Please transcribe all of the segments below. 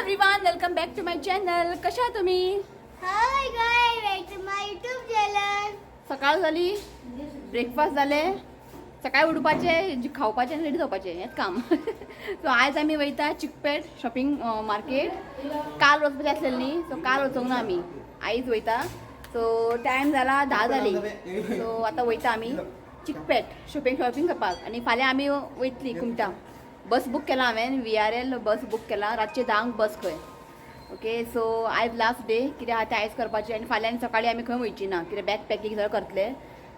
Everyone, welcome back to my channel. कशा तुम्ही? Hi guys, back to my YouTube channel. सकाळ झाली, breakfast जाले, सकाळी उठपाचें, खावपाचें आनी रेडी जावपाचें हेंच काम. सो आयज आमी वयता चिकपेट शॉपिंग मार्केट. काल वचपाचें आसलेलें न्ही, सो काल वचोंक ना आमी, आयज वयता. सो टायम जाला 10 जाली. सो आतां वयता आमी चिकपेट शॉपिंग शॉपिंग करपाक आनी फाल्यां आमी वयतली कुमटा. बस बूक केला हांवें, VRL बस बूक केला, रातचे 10 बस खंय. ओके, सो आयज लास्ट डे, कितें आहा तें आयज करपाचें आनी फाल्यां आनी सकाळीं आमी खंय वयची ना, कितें बॅग पॅकिंग सगळें करतले.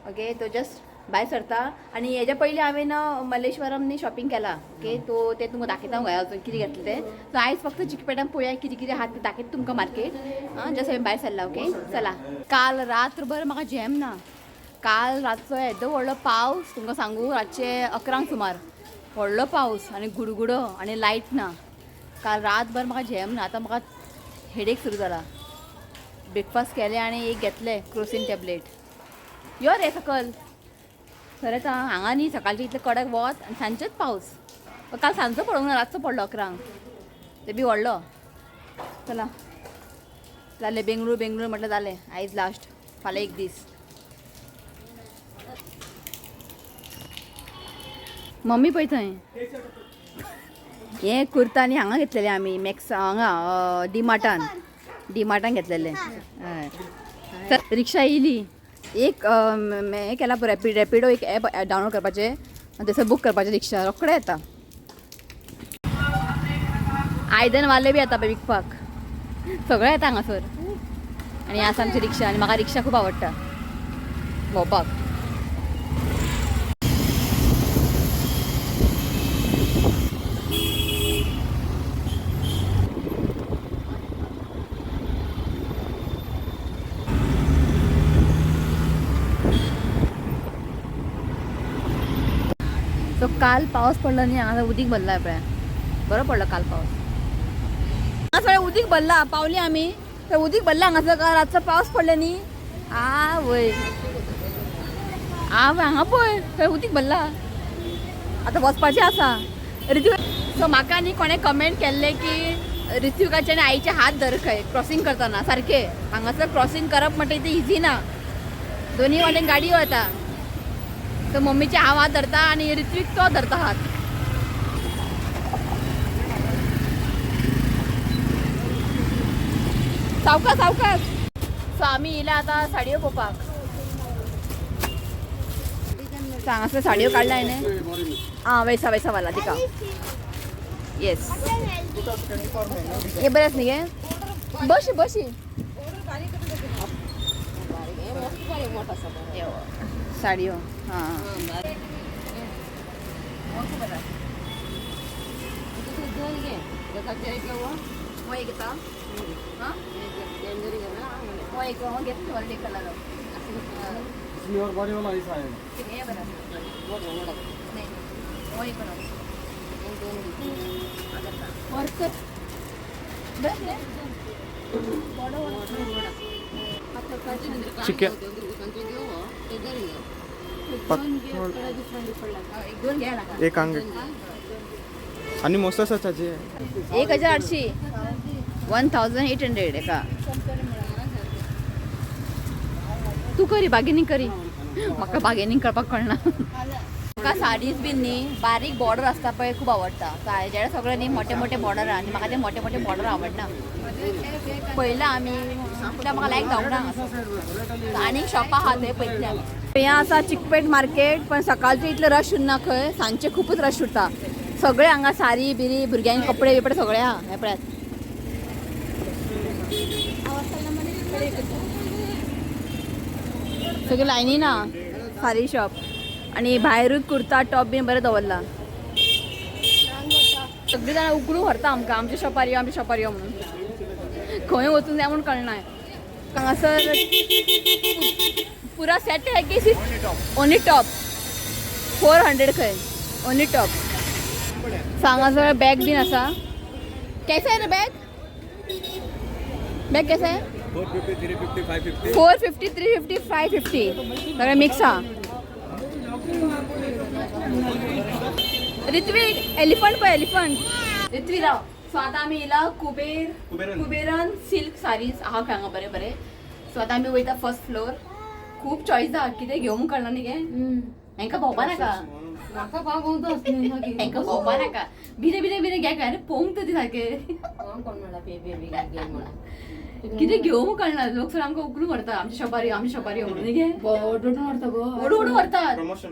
ओके, तो जस्ट भायर सरता आनी हेज्या पयलीं हांवें मल्लेश्वरम न्ही शॉपिंग केला. ओके, तो तें तुमकां दाखयता हांव घरा वचून कितें घेतलें तें. सो आयज फक्त चिकपेटान पळोवया कितें कितें आहा तें दाखयता तुमकां मार्केट. आं, जस्ट हांवें भायर सरला. ओके, चला. काल रात्रभर म्हाका झेम ना. काल रातचो येदो व्हडलो पावस, तुमकां सांगू, रातचे 11 सुमार व्हडलो पावस आनी गुडगुडो आनी लायट ना. काल रातभर म्हाका झेम ना. आतां म्हाका हेडेक सुरू जाला. ब्रेकफास्ट केलें आनी एक घेतलें क्रोसीन टॅबलेट. यो रे सकल. खरेंच आं, हांगा न्ही सकाळचें इतलें कडक वत आनी सांजचेच पावस. काल सांजचो पडूंक ना, रातचो पडलो 11, ते बी व्हडलो. चला, जालें बेंगळूर बेंगळूर म्हटलें जालें, आयज लास्ट, फाल्यां एक दीस. मम्मी पळय थंय हे कुर्ता न्ही हांगा घेतलेले आमी, मॅक्स हांगा डिमार्टान, डिमार्टान घेतलेले. हय, तर रिक्षा येयली एक. हें केला रॅपिड, रॅपिडो एक एप डावनलोड करपाचें आनी थंयसर बूक करपाचें, रिक्षा रोखडें येता. आयदन वाले बी येता पळय विकपाक, सगळें येता हांगासर. आनी आसा आमची रिक्षा आनी म्हाका रिक्षा खूब आवडटा भोंवपाक. सो काल पावस पडलो न्ही, हांगा उदीक भरला पळय, बरो पडलो काल पावस. हांगा सगळें उदीक भरला, पावली आमी थंय उदीक भरला हांगासर. काल रातचो पावस पडलो न्ही. आ वय, आ वय, हांगा पळय थंय उदीक भरला. आतां वचपाचें आसा ऋतू. सो म्हाका न्ही कोणें कमेंट केल्लें की ऋत्विकाचे आनी आईचे हात धर खंय क्रॉसिंग करतना सारकें. हांगासर क्रॉसिंग करप म्हणटा तें इजी ना, दोनी वाटेन गाडयो येता. सो मम्मीचे हांव हात धरता आनी ऋत्विक तो धरता हात. सावकाश सावकाश. सो आमी येयला आतां साडयो पळोवपाक. हांगासर साडयो काडल्या हांवें. आं, वैसा वैसा वाला तिका. येस, हे बरें आसा न्ही गे. बशी बशी साडयो. हां, हो एक घेता. हां, हो एक हो घेतली ऑलरेडी कलर. इसमें और बड़े वाला ऐसा है. हे बरं आसा. नाही, हो एक बरं. वर्कर बरें न्ही? ठीक है. एक दोन घ्या ना. एक अंग आणि मस्त आसा ताजे. 1800, 1800 एका. तूं करी बार्गेनींग करी, म्हाका बार्गेनींग करपाक कळना. म्हाका साडीज बीन न्ही बारीक बॉर्डर आसता पळय खूब आवडटा. हेजेर सगळे न्ही मोठे मोठे बॉर्डर आहा आनी म्हाका ते मोठे मोठे बॉर्डर आवडना. पळयला आमी, कित्याक म्हाका लायक जावंक ना हांगासर. आनीक शॉपां आहा थंय पळयतले आमी. हें आसा चिकपेट मार्केट, पण सकाळचें इतलें रश उरना खंय, सांजचें खुबूच रश उरता. सगळे हांगा सारी बिरी, भुरग्यांक कपडे बिपडे सगळे आहा. हें पळयात, सगळे लायनी ना सारी शॉप. आनी भायरूय कुर्ता टॉप बीन बरें दवरला. सगळीं जाणां उकडून व्हरता आमकां, आमच्या शॉपार यो, आमच्या शॉपार यो म्हणून. खंय वचून जाय म्हूण कळना. हांगासर पुरा सेट आहे की ओनली टॉप? 400 खंय ओनली टॉप. सो हांगासर बॅग बीन आसा. कैसा है रे बॅग? बॅग कैसा है? 450, 350, 550. 450, 350, 550, सगळें मिक्स आहा. ऋत्विक, एलिफंट पळय, एलिफंट. ऋत्विक राव. सो आतां आमी येयला कुबेर कुबेरन. कुबेरन सिल्क सारीज आहा खंय हांगा बरें बरें. सो आतां आमी वयता फर्स्ट फ्लोर. खूब चॉयस आहा, कितें घेवंक कळना न्ही गे. हेंका भोंवपा नाका, म्हाका पाव हेंका भोंवपा नाका. बिरे बिरे बिरे घे काय पोवंक तर ती सारकें. कोण म्हणला पे पे बी घे म्हणून कितें घेवंक कळना. लोक सर आमकां उखलून व्हरता, आमच्या शॉपार यो, आमच्या शॉपार यो म्हणून न्ही गे. ओडून व्हरता गो, ओडू ओडू व्हरतात. प्रमोशन.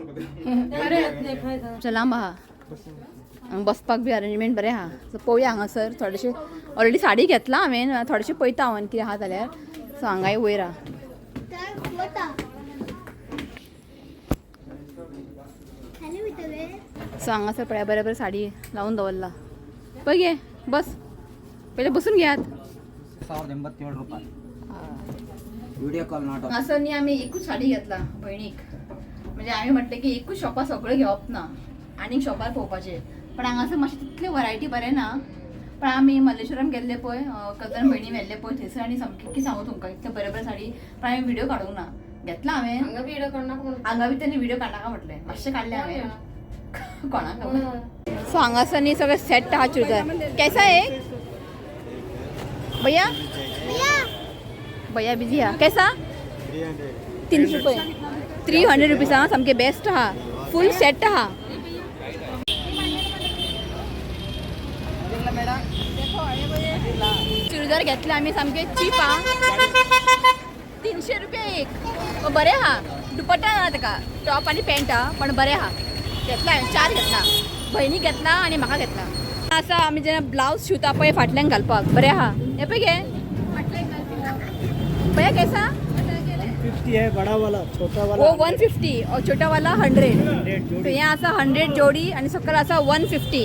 चला आहा हांगा बसपाक बी अरेंजमेंट बरें आहा. सो पळोवया हांगासर थोडेशे ऑलरेडी साडी घेतला हांवें, थोडेशें पळयता हांव कितें आहा जाल्यार. सो हांगाय वयर आहा. तर वता खाली वयता वे. सो हांगासर पळया बरें बरें साडी लावन दवरला. पळय गे बस, पयलें बसून घेयात. 1087 ರೂಪಾಯಿ ವಿಡಿಯೋ ಕಾಲ್ not. हांगासर न्ही आमी एकूच साडी घेतला भयणीक. म्हणजे आमी म्हटलें की एकूच शॉपार सगळें घेवप ना, आनीक शॉपार पळोवपाचें. पण हांगासर मातशें तितलें वरायटी बरें ना. पण आमी मल्लेश्वरम गेल्ले पळय, कजन भयणी व्हेल्ले पळय थंयसर, आनी सामकें कितें सांगू तुमकां इतलें बरें बरें साडी. पण हांवें व्हिडियो काडूंक ना, घेतला हांवें. हांगा व्हिडिओ काडना कोण. हांगा बी तेणी व्हिडियो काडनाका म्हटलें, मातशें काडलें हांवें कोणाक खबर. सो हांगासर न्ही सगळें सेट आहा चुडीदार. कैसा है भैया? भैया भैया बिजी आहा. कैसा? 300 रुपये, 300 रुपीज आहा. सामकें बेस्ट आहा, फूल सेट आहा. चुडीदार घेतले आमी सामके चीप आहा, 300 रुपया एक. बरें आहा, दुपट्टा ना ताका, टॉप आनी पॅन्ट आहा, पण बरें आहा. घेतला हांवें, 4 घेतला, भयणीक घेतला आनी म्हाका घेतला. आसा आमी जेन्ना ब्लावज शिंवता पळय फाटल्यान घालपाक बरें आहा. हें पळय गे भैया, कैसा? 50 है बड़ा वाला, छोटा वो 150 और छोटा वाला 100. तो हें आसा 100 जोडी आनी सकयल आसा 150.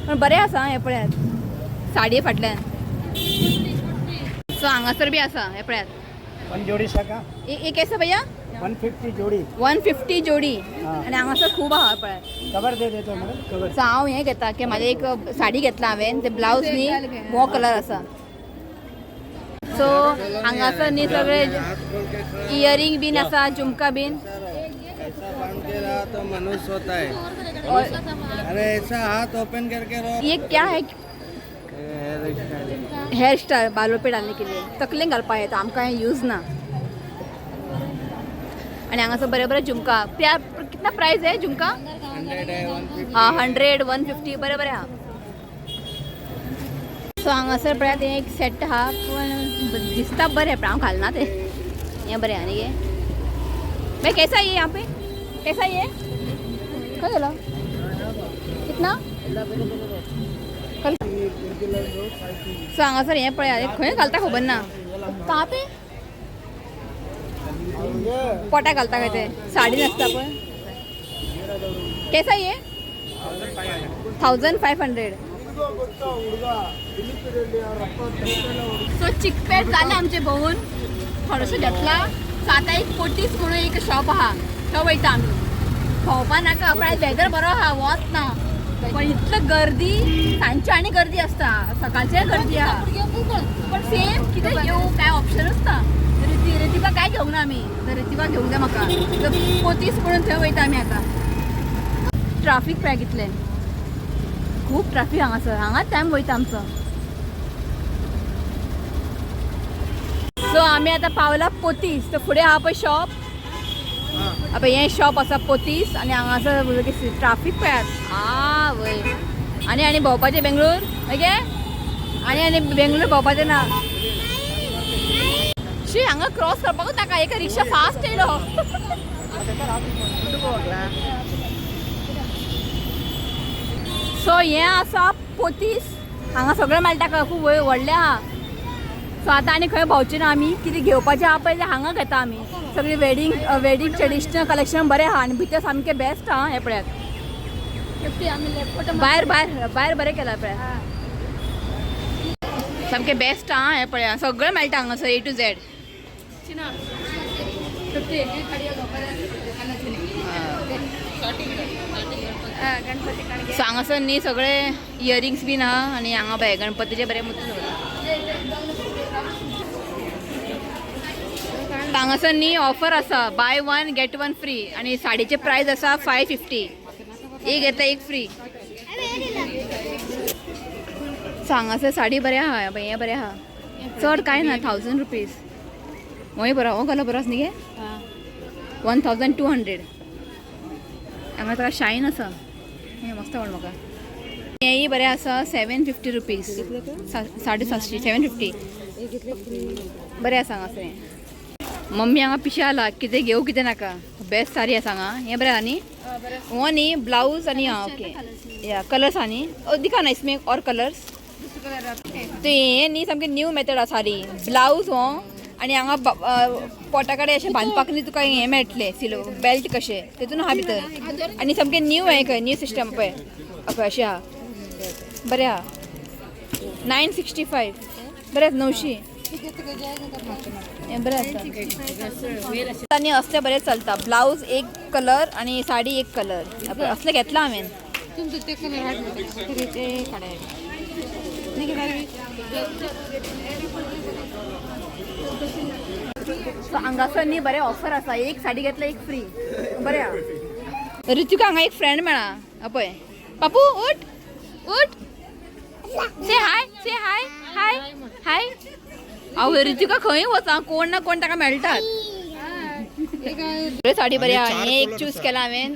पण बरें आसा हें पळयात साडये फाटल्यान. सो हांगासर बी आसा हें पळयात. वन जोड़ी सका. ए कैसा भैया? 150 जोड़ी. 150 जोडी. हा. आनी हांगासर खूब आहा पळयात. कवर दे देतो मॅडम, कवर. सो हांव हें घेता की म्हाजें एक साडी घेतला हांवें, ते ब्लावज न्ही हो कलर आसा. सो हांगासर न्ही सगळे इयरिंग बीन आसा, झुमका बीन. ऐसा बांध के रहा तो मनुष्य होता है. अरे ऐसा हाथ ओपन करके रहो. ये क्या है? हेयर स्टाईल बालों पे डालने के लिए, तकलेन घालपा येता, आमकां हें यूज ना. आनी हांगासर बरें बरें झुमका. त्या कितना प्रायस आहे झुमका? 100 है, 150. हा, 100 150 बरें बरें आहा. सो हांगासर पळयात हें एक सेट आहा, पूण दिसता बरें, पण हांव घालना तें. हें बरें आहा न्ही गे. भाई कैसा ये यहाँ पे कैसा ये खंय गेलो? कितना? सो हांगासर हें पळयात, खंय घालता खबर ना. कहाँ पे पोटा घालता काय ते साडी नासता पळय. कैसा ये? 1500. सो चिकपेट जालें आमचें भोंवून, थोडोसो घेतला. सो आतां एक पोटीस म्हणून एक शॉप आहा, थंय वयता आमी. भोंवपा नाका, पण आयज वेदर बरो आहा, वत ना, पण इतलं गर्दी. सांजची आनी गर्दी आसता, सकाळचेय गर्दी आहा, पण सेम कितें घेवं काय ऑप्शनूच ना. रिती रितिका काय घेवंक ना आमी, तर रितिका घेवंक जाय म्हाका. तर पोतीस म्हणून थंय वयता आमी आतां. ट्राफीक पळय कितलें, खूब ट्राफीक हांगासर. हांगाच टायम वयता आमचो. सो आमी आतां पावला पोतीस. तर फुडें आहा पळय शॉप, पळय हें शॉप आसा पोतीस. आनी हांगासर ट्राफीक पळयात. आ वय, आनी आनी भोंवपाचें बेंगळूर ओके, आनी आनी बेंगळूर भोंवपाचें ना. शी, हांगा क्रॉस करपाकूच नाका, एक रिक्षा फास्ट येयलो. सो हें आसा पोतीस, हांगा सगळें मेळटा, खूब व्हडलें आहा. सो आतां आनी खंय भोंवचें ना आमी, कितें घेवपाचें आहा पळय हांगा घेता आमी. सगळी वेडींग वेडींग ट्रेडिशनल कलेक्शन बरें आहा आनी भितर सामकें बेस्ट आहा. हें पळयात, भायर भायर भायर बरें केलां पळयात, सामकें बेस्ट आहा. हें पळया सगळें मेळटा हांगासर ए टू झेड. सो हांगासर न्ही सगळे इयरिंग्स बीन आहा आनी हांगा पळय गणपतीचे बरे मुर्ती दवरला. हांगासर न्ही ऑफर आसा, buy one get one free. आनी साडीचे प्रायस आसा 550, एक घेतला एक फ्री. सो हांगासर साडी बरें आहा, हें बरें आहा, चड कांय ना, 1000 रुपीज. होय बरो, हो कलर बरो आसा न्ही गे? 1200. हांगा ताका शायन आसा, हें मस्त आवडलें म्हाका. हेंय बरें आसा, 750 रुपीज, 750, 750 बरें आसा हांगासर हें. मम्मी हांगा पिशे आला, कितें घेवं कितें नाका. बेस्ट साडी आसा हांगा. हें बरें आहा न्ही? हो न्ही ब्लावज आनी आं ओके या कलर्स आहा न्ही? दिखा ना इसमें और कलर्स. तो हें न्ही सामकें न्यू मेथड आसा साडी ब्लावज हो आनी हांगा पोटा कडेन अशें बांदपाक न्ही तुका हें मेळटलें सिलो बेल्ट कशें तेतून आहा भितर. आनी सामकें न्यू हें खंय न्यू सिस्टम पळय पळय अशें आहा, बरें आहा. 965 बरें, 900 हें बरें आसा. आनी असलें बरें चलता, ब्लावज एक कलर आनी साडी एक कलर, असलें घेतलां हांवें. सो हांगासर न्ही बरें ऑफर आसा, एक साडी घेतल्या एक फ्री, बरें आहा. ऋतिका हांगा एक फ्रेंड मेळा पळय, पापू उठ उठ, से हाय, से हाय, हाय हाय. हांव ऋतिका खंय वचा कोण ना कोण ताका मेळटात. साडी बरी आहा, हें एक चूज केला हांवें,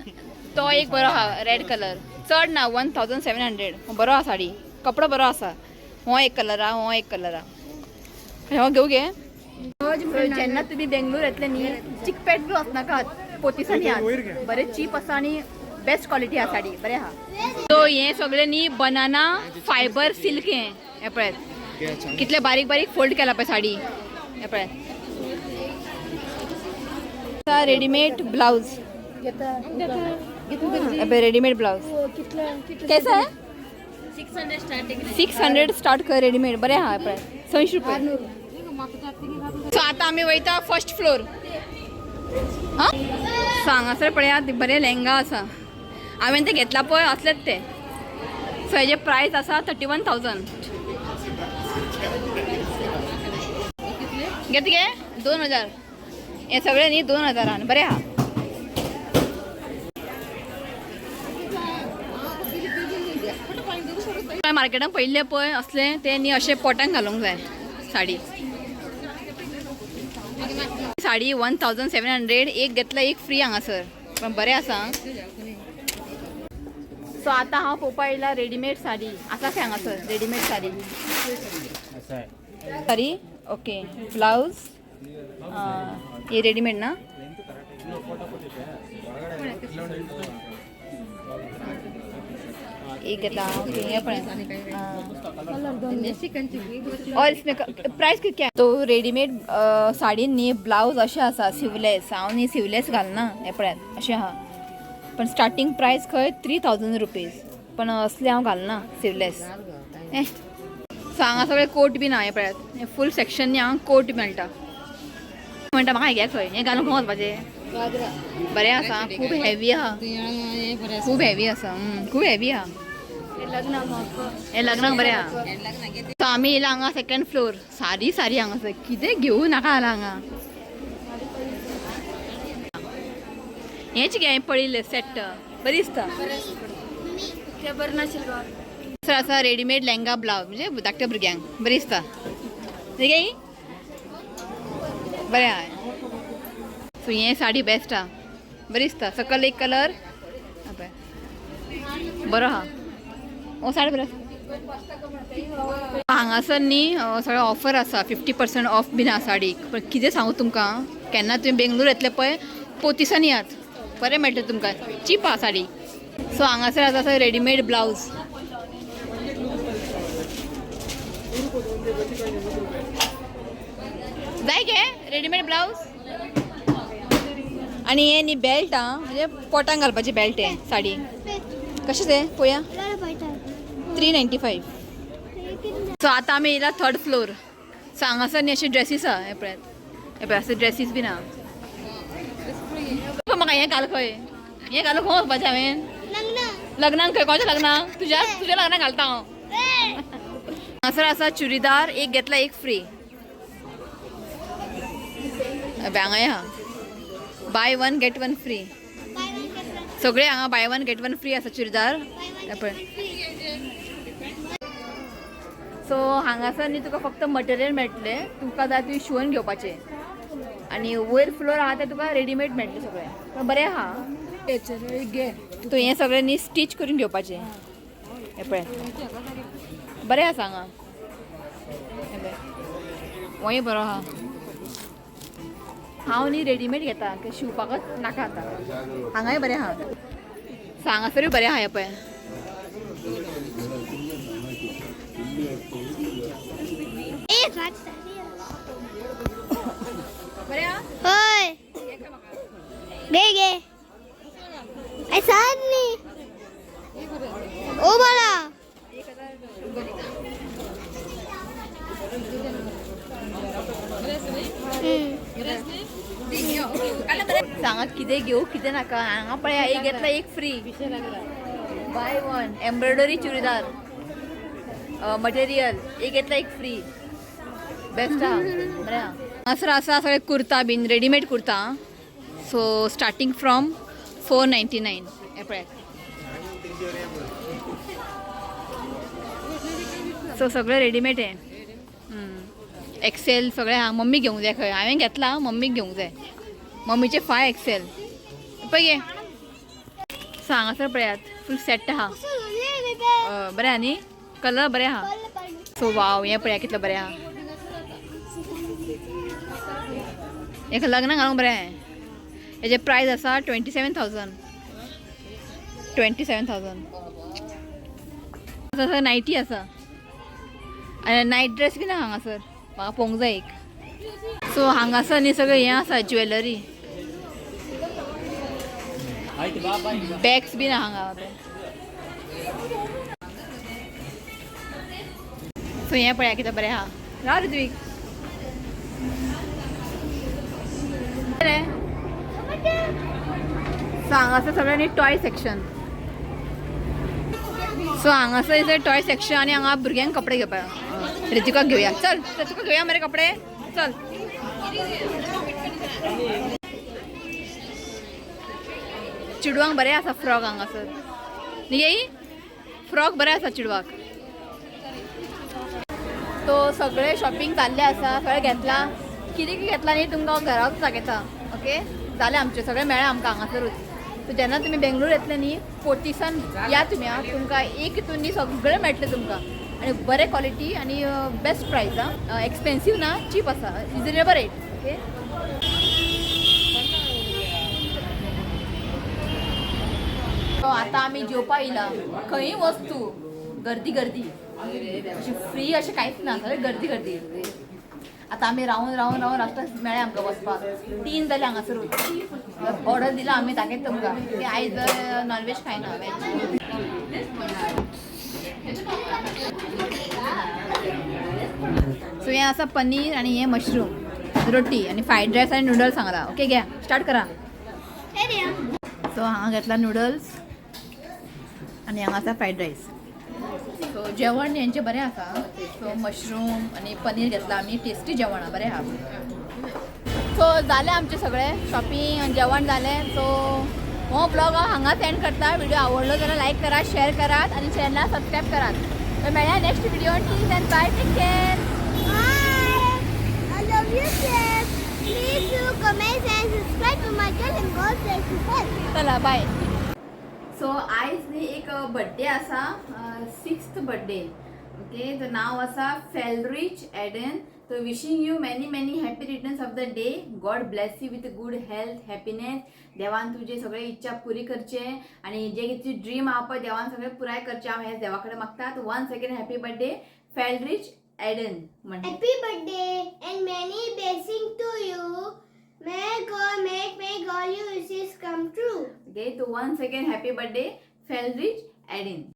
तो एक बरो आहा रेड कलर, चड ना, 1700. बरो आहा साडी, कपडो बरो आसा. हो एक कलर आहा, हो एक कलर आहा, हो घेवं गे. जेन्ना तुमी बेंगलोर येतले न्ही चिकपेट बी वचनाकात, पोतिसांनी यात, बरें चीप आसा आनी बेस्ट क्वॉलिटी आहा साडी, बरें आहा. सो हें सगळें न्ही बनाना फायबर सिल्क हें, हें पळयात कितले बारीक बारीक फोल्ड केला पळय साडी, हें पळयात. रेडीमेड ब्लाउज, रेडीमेड ब्लाउज कैसा है? 600 स्टार्ट कर रेडीमेड, बरें आहा पळय, 600 रुपये. सो आतां आमी वयता फर्स्ट फ्लोर. हां सो हांगासर पळयात बरें लेहंगा आसा, हांवें ते घेतला पळय असलेच ते. सो हेजे प्रायस आसा 31,000. घेत गे 2000, हें सगळें न्ही 2000 बरें आहा. मार्केटान पयिल्लें पळय असलें तें न्ही अशें पोटान घालूंक जाय साडी. साडी 1700, एक घेतला एक फ्री हांगासर, पण बरें आसा. सो आतां हांव पळोवपा येयला रेडीमेड साडी आसा खंय हांगासर, readymade sari. Sari okay, blouse हे रेडीमेड ना? एक घेतला ओके, हे पळय. और इसमें प्राइस क्या है? तो रेडीमेड साडी न्ही ब्लावज अशें आसा सिवलेस, हांव न्ही सिवलेस घालना, हें पळयात अशें आहा. पण स्टार्टींग प्रायस खंय 3000 रुपीज, पण असलें हांव घालना सिवलेस. ए सो हांगा सगळे कोट बी ना, हें पळयात हें फूल सेक्शन न्ही हांगा कोट मेळटा. म्हणटा म्हाका हें घे खंय, हें घालूंक खंय वचपाचें? बरें आसा, खूब हेवी आहा, खूब हेवी आसा, खूब हेवी आहा. हें लग्नाक बरें आहा. सो आमी येयला हांगा सेकंड फ्लोर, सारी सारी हांगासर कितें घेवं नाका जालां हांगा. हेंच गे हांवें पळयिल्लें सेट, बरी दिसता. दुसरो आसा रेडीमेड लेहंगा ब्लावज, म्हणजे धाकट्या भुरग्यांक बरी दिसता गे, बरें आहा. सो हें साडी बेस्ट आहा, बरी दिसता, सकयल एक कलर पळय बरो आहा. हो साडी बरें आसा. हांगासर न्ही सगळें ऑफर आसा, 50% ऑफ बीन आहा साडीक. पण कितें सांगू तुमकां, केन्ना तुमी बेंगलोर येतले पळय पोतिसांनी यात, बरें मेळटलें तुमकां, चीप आहा साडी. सो हांगासर आसा रेडीमेड ब्लावज, जाय गे रेडीमेड ब्लावज. आनी हें न्ही बेल्ट आहा, म्हणजे पोटांक घालपाचें बेल्ट हें साडी. कशें तें पळोवया, 395. सो आतां आमी येयला थर्ड फ्लोर. सो हांगासर न्ही अशे ड्रेसीस आहा, हें पळयात, हें पळय अशे ड्रेसीस बीन आहा. म्हाका हें घाल खंय, हें घालूंक खंय वचपाचें हांवें? लग्नाक खंय? कोणाच्या लग्नाक? तुज्या तुज्या लग्नाक घालता हांव. हांगासर आसा चुडीदार, एक घेतला एक फ्री. हांगाय आहा बाय 1 गेट 1 फ्री, सगळे हांगा बाय 1 गेट 1 फ्री आसा चुडीदार. पळय सो हांगासर न्ही तुका फक्त मटेरियल मेळटलें, तुका जाय तुवें शिंवून घेवपाचें. आनी वयर फ्लोर आहा तें तुका रेडीमेड मेळटलें सगळें. पण बरें आहा. तूं हें सगळें न्ही स्टीच करून घेवपाचें. हें पळय, बरें आसा हांगा. हें पळय, होय बरो आहा. हांव न्ही रेडीमेड घेता, शिवपाकच नाका आतां. हांगाय बरें आहा, हांगासरूय बरें आहा. हें पळय, बरें आहा. होय, गे गे ऐसा नाही ओ बाळा. सांगात कितें घेवं कितें नाका. हांगा पळय, एक घेतला एक free, buy one embroidery churidar material, एक घेतला एक फ्री. बेस्ट आहा, बरें आहा. हांगासर आसा सगळे कुर्ता बीन, readymade kurta. So starting from 499. हें पळयात. सो सगळें रेडीमेड हें. एक्सेल सगळें आहा. मम्मी घेवंक जाय खंय. हांवें घेतला, मम्मीक घेवंक जाय. मम्मीचे 5 एक्सेल पळय गे. सो हांगासर पळयात, फूल सेट आहा. बरें आहा न्ही, कलर बरें आहा. सो वाव, हें पळया कितलें बरें आहा. हेका लग्नाक घालूंक बरें आहा. हेजे प्रायस आसा 27,000, 27,000. हांगासर नायटी आसा आनी नायट ड्रेस बीन आहा हांगासर. म्हाका पळोवंक जाय एक. सो हांगासर न्ही सगळें हें आसा, ज्वेलरी, बॅग्स बीन आहा हांगा. सो हें पळया कितें बरें आहा. राव ऋत्वीक, बरें. सो हांगासर सगळें न्ही टॉय सेक्शन. सो हांगासर टॉय सेक्शन आनी हांगा भुरग्यांक कपडे घेवपाक. ऋतिकाक घेवया, चल चल, तुका घेवया मरे कपडे, चल. चेडवांक बरें आसा फ्रॉक हांगासर न्ही येई, फ्रॉक बरें आसा चेडवाक. तो सगळें शॉपिंग जाल्लें आसा, सगळें घेतलां. कितें कितें घेतलां न्ही तुमकां हांव घराच दाखयता. ओके, जालें आमचें सगळें मेळ्ळें आमकां हांगासरूच. सो जेन्ना तुमी बेंगलोर येतले न्ही, पोर्तिसान या तुमी. आं, तुमकां एक हितून न्ही सगळें मेळटलें तुमकां आनी बरें क्वॉलिटी आनी बेस्ट प्रायस. आं, एक्सपेन्सीव ना, चीप आसा, रिजनेबल रेट. ओके, आतां आमी जेवपा येयला. खंयी वच तूं गर्दी गर्दी, अशी फ्री अशें कांयच ना, सगळें गर्दी गर्दी. आतां आमी रावन रावन रावन लास्टाक मेळ्ळें आमकां वचपाक. 3 जालें हांगासरूच. ऑर्डर दिला आमी, दाखयता तुमकां. ते आयज नॉनव्हेज खायना, व्हेज. सो हें आसा पनीर आनी हें मशरूम रोटी आनी फ्रायड रायस आनी नुडल्स सांगला. ओके, घ्या, स्टार्ट करा. सो हांगा घेतला नुडल्स आनी हांगा आसा फ्रायड रायस. सो जेवण हेंचें बरें आसा. सो मशरूम आनी पनीर घेतला आमी. टेस्टी जेवण आहा, बरें आहा. सो जालें आमचें सगळें शॉपिंग आनी जेवण जालें. सो हो ब्लॉग हांव हांगाच एंड करता. व्हिडिओ आवडलो जाल्यार लायक करात, शेअर करात आनी चॅनलाक सबस्क्रायब करात. तर मेळया next video. Till then, bye, take care. Bye. I love you, sis. Please do comment and subscribe to my channel. God bless you. चला, बाय. सो आयज न्ही एक बड्डे आसा, 6th birthday. Okay, तो नांव आसा फेलरीच एडन. तो wishing you many many happy returns of the day. God bless you with good health, happiness. देवान तुजे सगळे इच्छा पुरी करचे आनी जे कितें ड्रीम आहा पळय, देवान सगळे पुराय करचे, हांव हें देवा कडेन मागतात. One second happy birthday फेलरीच Aiden म्हणटा. Happy birthday and many blessings to you. May God make all your wishes come true. Okay, तो one second happy birthday फेलरीच Aiden.